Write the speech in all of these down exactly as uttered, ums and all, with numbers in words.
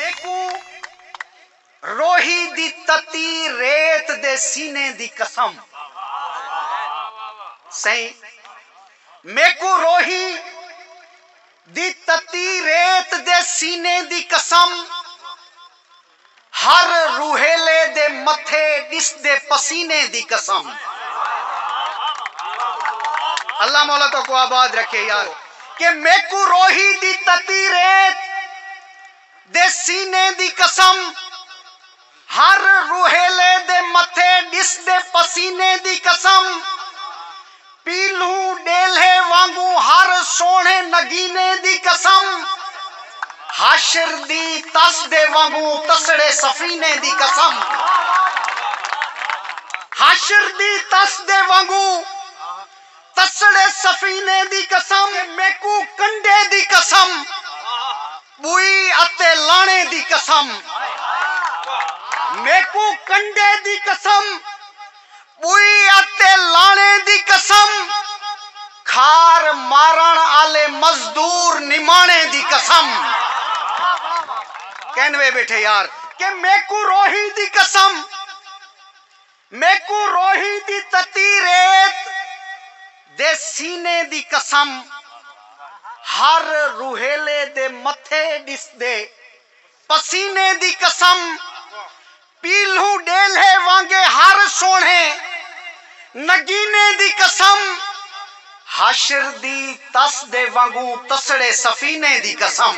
میکوں روہی دی تتی ریت دے سینے دی قسم۔ سئیں، میکوں روہی دی تتی ریت دے سینے دی قسم، ہر روہیلے دے متھے ݙسدے پسینے دی قسم۔ اللہ مولا تہاکوں آباد رکھے یار۔ کہ میکوں روہی دی تتی ریت دے سینے دی قسم، ہر روہیلے دے متھے ݙسدے پسینے دی قسم، پیلھوں ݙیلھے وانگوں ہر سوہݨے نگینے دی قسم، حشر دی تس دے وانگوں تسڑے سفینے دی قسم، حشر دی تس دے وانگوں تسڑے سفینے دی قسم، میکوں کنڈے دی قسم، ٻوئی اتے لاݨے دی قسم، میکوں کنڈے دی قسم، ٻوئی اتے لاݨے دی قسم، کھار مارݨ آلے مزدور نماݨے دی قسم۔ کینوے ٻیٹھے یار، کہ میکوں روہی دی قسم، میکوں روہی دی تتی ریت دے سینے دی قسم، ہر روہیلے دے متھے ݙسدے پسینے دی قسم، پیلھوں ݙیلھے وانگے ہر سوہݨے نگینے دی قسم، حشر دی تس دے وانگوں تسڑے سفینے دی قسم،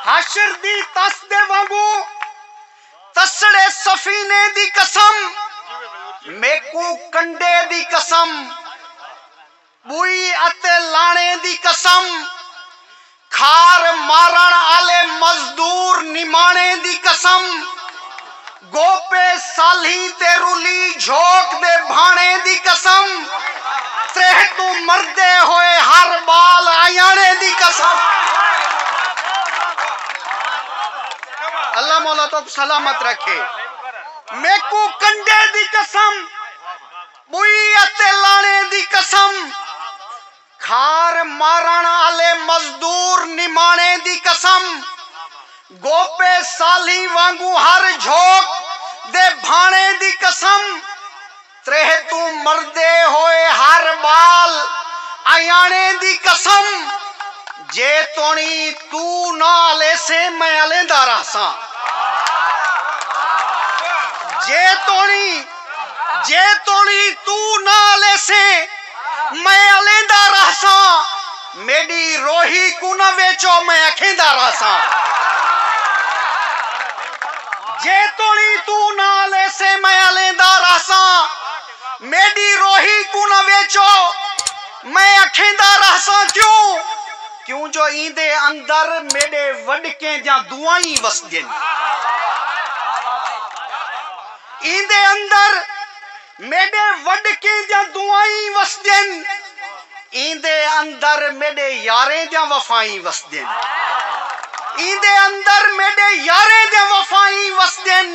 حشر دی تس دے وانگوں تسڑے سفینے دی قسم، میکوں کنڈے دی قسم، ٻوئی اتے لاݨے دی قسم، کھار مارݨ آلے مزدور نماݨے دی قسم، گوپے سالھیں تے رلی جھوک دے بھاݨے دی قسم، تریہہ توں مردے ہوئے ہر ٻال آیاݨے دی قسم۔ اللہ مولا تہاکوں سلامت رکھے۔ میکوں کنڈے دی قسم، ٻوئی اتے لاݨے دی قسم، کھار مارݨ آلے مزدور نماݨے دی قسم، گوپے سالھیں وانگوں ہر جھوک دے بھاݨے دی قسم، تریہہ توں مردے ہوئے ہر ٻال آیاݨے دی قسم، جے توݨی توں نہ الیسیں میں الیندا رہساں، جے توݨی، جے توݨی توں نہ الیسیں میں الیندا رہساں، میݙی روہی کوں نہ ویچو میں اکھیندا رہساں۔ جے توݨی توں نہ الیسیں میں الیندا رہساں، میݙی روہی کوں نہ ویچو میں اکھیندا رہساں۔ کیوں؟ کیوں جو ایندے اندر میݙے وݙکیں دیاں دعائیں وسدین۔ ایندے اندر میݙے وݙکیں دیاں دعائیں وسدین، ایندے اندر میݙے یاریں دیاں وفائیں وسدین، ایندے اندر میݙے یاریں دیاں وفائیں وسدین،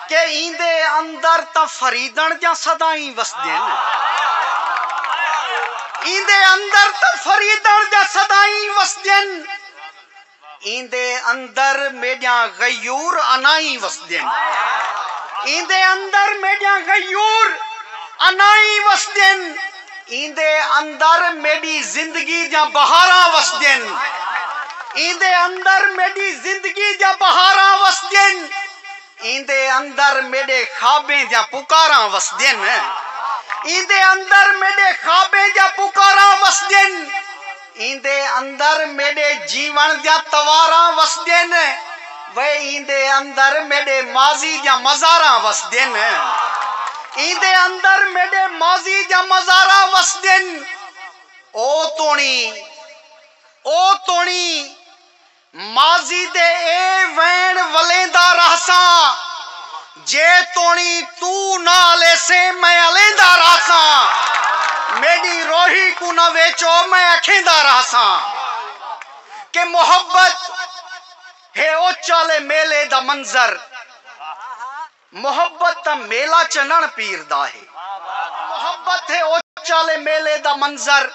کہ ایندے اندر تاں فریدݨ دیاں صدائیں وسدین، ایندے اندر تاں فریدݨ دیاں صدائیں وسدین۔ ایندے اندر میݙیاں غیور انائیں وسدین، ایندے اندر میݙیاں غیور انائیں وسدین، ایندے اندر میݙی زندگی دیاں بہاراں وسدین، ایندے اندر میݙی زندگی دیاں بہاراں وسدین۔ ایندے اندر میݙے خوابیں دیاں پکاراں وسدین، ایندے اندر میݙے خوابیں دیاں پکاراں وسدین، ایندے اندر میݙے جیوݨ دیاں تواراں وسدین، وے ایندے اندر میݙے ماضی دیاں مزاراں وسدین، ایندے اندر میݙے ماضی دیاں مزاراں وسدین۔ او توݨی، او توݨی ماضی دے اے ویݨ ولیندا رہساں، جے توݨی توں نہ الیسیں میں الیندا رہساں، میݙی روہی کوں نہ ویچو میں اکھیندا رہساں۔ کہ محبت ہے اوچ آلے میلے دا منظر، محبت تاں میلہ چنݨ پیر دا ہے، محبت ہے اوچ آلے میلے دا منظر،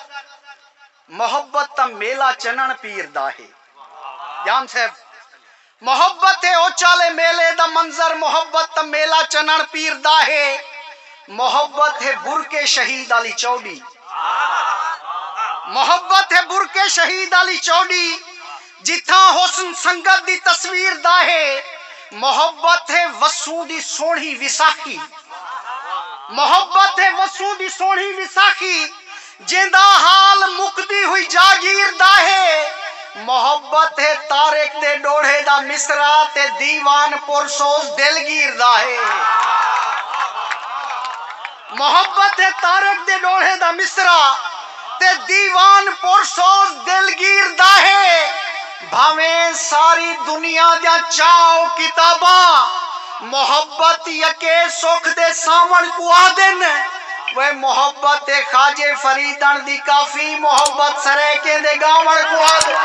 محبت تاں میلہ چنݨ پیر دا ہے۔ ڄام صاحب، محبت ہے اوچالے میلے دا منظر، محبت تاں میلہ چنݨ پیر دا ہے۔ محبت ہے برکے شہید آلی چوݙی، محبت ہے برکے شہید آلی چوݙی، جتھاں حسن سنگت دی تصویر دا ہے۔ محبت ہے وسوں دی سوہݨی وساخی، محبت ہے وسوں دی سوہݨی وساخی، جیندا حال مکدی ہوئی جاگیر دا ہے۔ محبت ہے طارق دے ݙوہڑے دا مصرع تے دیوان پر سوز دلگیر دا ہے۔ محبت ہے طارق دے ݙوہڑے دا مصرع تے دیوان پر سوز دلگیر دا ہے۔ بھاویں ساری دنیا دیاں چاؤ کتاباں محبت یکے سکھ دے ساوݨ کوں آہدن، وے محبت تے خواجے فریدݨ دی کافی محبت سرائیکیں دے ڳاوݨ کوں آہدن۔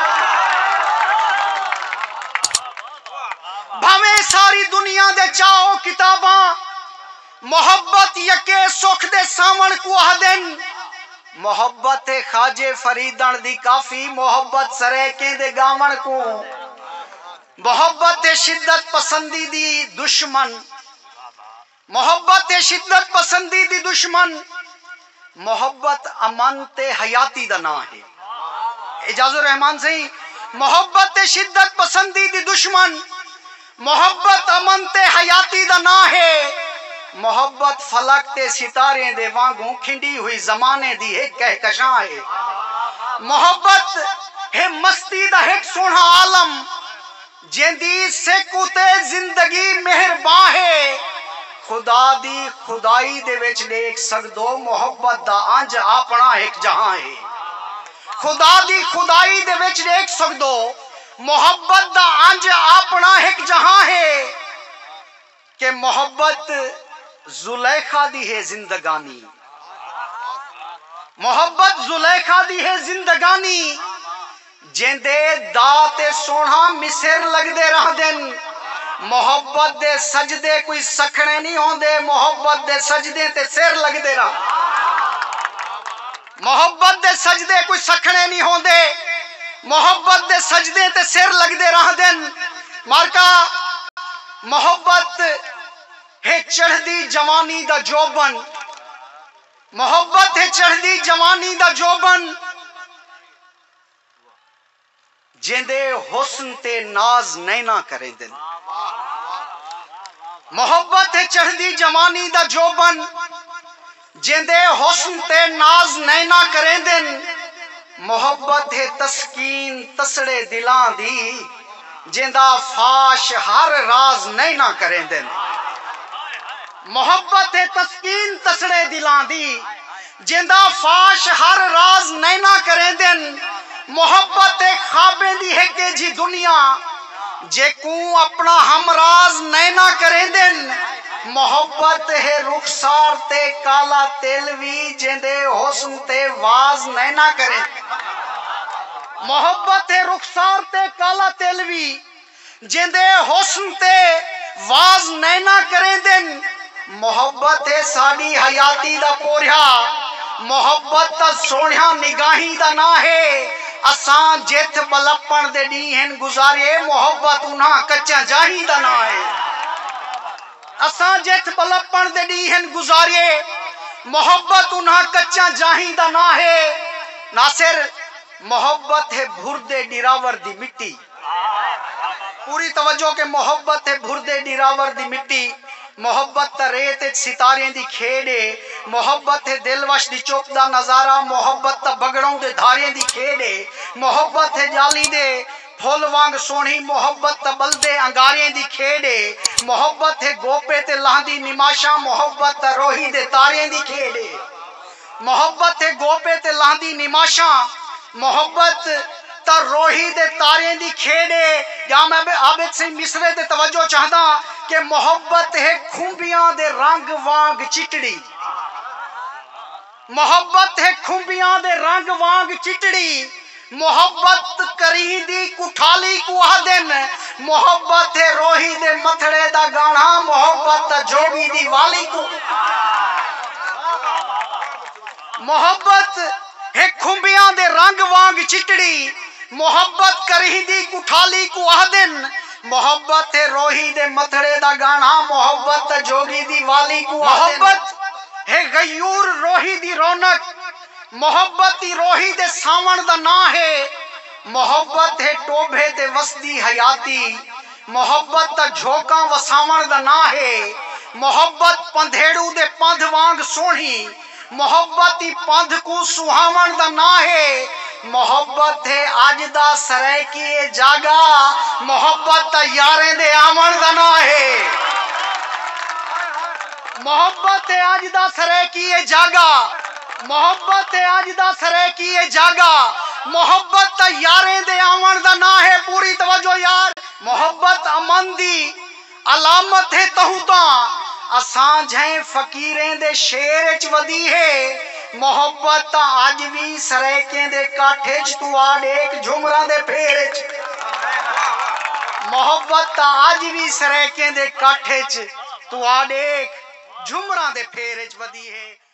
بھاویں ساری دنیا دے چاؤ کتاباں محبت یکے سکھ دے ساوݨ کوں آہدن، محبت ہے خواجے فریدݨ دی کافی محبت سرائیکیں دے ڳاوݨ کوں۔ محبت ہے شدت پسندی دی دشمن، محبت ہے شدت پسندی دی دشمن، محبت امن تے حیاتی دا ناں ہے۔ اعجاز الرحمان سئیں، محبت تے شدت پسندی دی دشمن، محبت امن تے حیاتی دا ناں ہے۔ محبت فلک تے ستاریں دے وانگوں کھنڈی ہوئی زمانے دی ہک کہکشاں ہے۔ محبت ہے مستی دا ہک سوہݨا عالم، جیندی سک اتے زندگی مہرباں ہے۔ خدا دی خدائی دے وچ ݙیکھ سڳدو محبت دا انج آپݨا ہک جہاں ہے۔ خدا دی خدائی دے وچ ݙیکھ سڳدو محبت دا انج آپݨا ہک جہاں ہے۔ کہ محبت زلیخا دی ہے زندگانی، محبت زلیخا دی ہے زندگانی، جیندے داں تے سوہݨا مصر لڳدے رہندن۔ محبت دے سجدے کوئی سکھݨے نہیں ہوندے، محبت دے سجدے تے سر لڳدے رہندن۔ محبت دے سجدے کوئی سکھݨے نہیں ہوندے، محبت دے سجدے تے سر لڳدے رہندن۔ مارکا محبت ہے چڑھدی جوانی دا جوبن، محبت ہے چڑھدی جوانی دا جوبن، جیندے حسن تے ناز نیناں کریندن۔ محبت ہے چڑھدی جوانی دا جوبن، جیندے حسن تے ناز نیناں کریندن۔ محبت ہے تسکین تسڑے دلاں دی، جیندا فاش ہر راز نیناں کریندن۔ محبت ہے تسکین تسڑے دلاں دی، جیندا فاش ہر راز نیناں کریندن۔ محبت ہے خوابیں دی ہک ایجھی دنیا، جیکوں اپݨا ہمراز نیناں کریندن۔ محبت ہے رخسار تے کالا تل وی، جیندے حسن تے واز نیناں کریندن۔ محبت ہے رخسار تے کالا تل وی، جیندے حسن تے واز نیناں کریندن۔ محبت ہے ساݙی حیاتی دا پورھیا، محبت تاں سوہݨیاں نگاہیں دا ناں ہے۔ اساں جتھ ٻلپݨ دے ݙینہہ ہن گزارے، محبت انہاں کچیاں جاہیں دا ناں ہے۔ اساں جتھ ٻلپݨ دے ݙینہہ ہن گزارے، محبت انہاں کچیاں جاہیں دا ناں ہے۔ ناصر، محبت ہے بھردے ݙراور دی مٹی۔ پوری توجہ کہ محبت ہے بھردے ݙراور دی مٹی، محبت تاں ریت اچ ستاریں دی کھیݙ ہے، محبت ہے دلوش دی چپ دا نظارہ، محبت تاں بگڑوں دے دھاریں دی کھیݙ ہے، محبت ہے ڄالی دے پھل وانگ سوہݨی، محبت تاں ٻلدے انگاریں دی کھیݙ ہے، محبت ہے گوپے تے لہندی نماشاں، محبت تاں روہی دے تاریں دی کھیݙ ہے۔ محبت ہے گوپے تے لہندی نماشاں، محبت تاں روہی دے تاریں دی کھیݙ ہے۔ یا میں بے عابد سئیں مصرعے تے توجہ چاہنداں کہ محبت ہے کھمبیاں دے رنگ وانگ چٹڑی۔ محبت ہے کھمبیاں دے رنگ وانگ چٹڑی، محبت کریندی کٹھالی کوں آہدن۔ محبت ہے روہی دے متھڑے دا ڳاݨا، محبت تاں جوڳی دی والی کوں۔ محبت ہے کھمبیاں دے رنگ وانگ چٹڑی، محبت کریندی کٹھالی کوں آہدن۔ محبت ہے روہی دے متھڑے دا گانا، محبت تاں جوگی دی والی کوں آہدن۔ محبت ہے غیور روہی دی رونق، محبت ای روہی دے ساوݨ دا ناں ہے۔ محبت ہے ٹوبھے تے وسدی حیاتی، محبت تاں جھوکاں وساوݨ دا ناں ہے۔ محبت پندھیڑو دے پندھ وانگ سوہݨی، محبت ای پندھ کوں سہاوݨ دا ناں ہے۔ محبت ہے اڄ دا سرائیکی اے جاڳا، محبت تاں یاریں دے آوݨ دا ناں ہے۔ محبت ہے اڄ دا سرائیکی اے جاڳا، محبت ہے اڄ دا سرائیکی اے جاڳا، محبت تاں یاریں دے آوݨ دا ناں ہے۔ پوری توجہ یار۔ محبت امن دی علامت ہے تہوں تاں، اساں جھیں فقیریں دے شہر اچ ودی ہے۔ محبت تاں اڄ وی سرائیکیں دے کٹھ اچ، توں آ ݙیکھ جھمراں دے پھیر اچ۔ محبت تاں اڄ وی سرائیکیں دے کٹھ اچ، توں آ ݙیکھ جھمراں دے پھیر اچ ودی ہے۔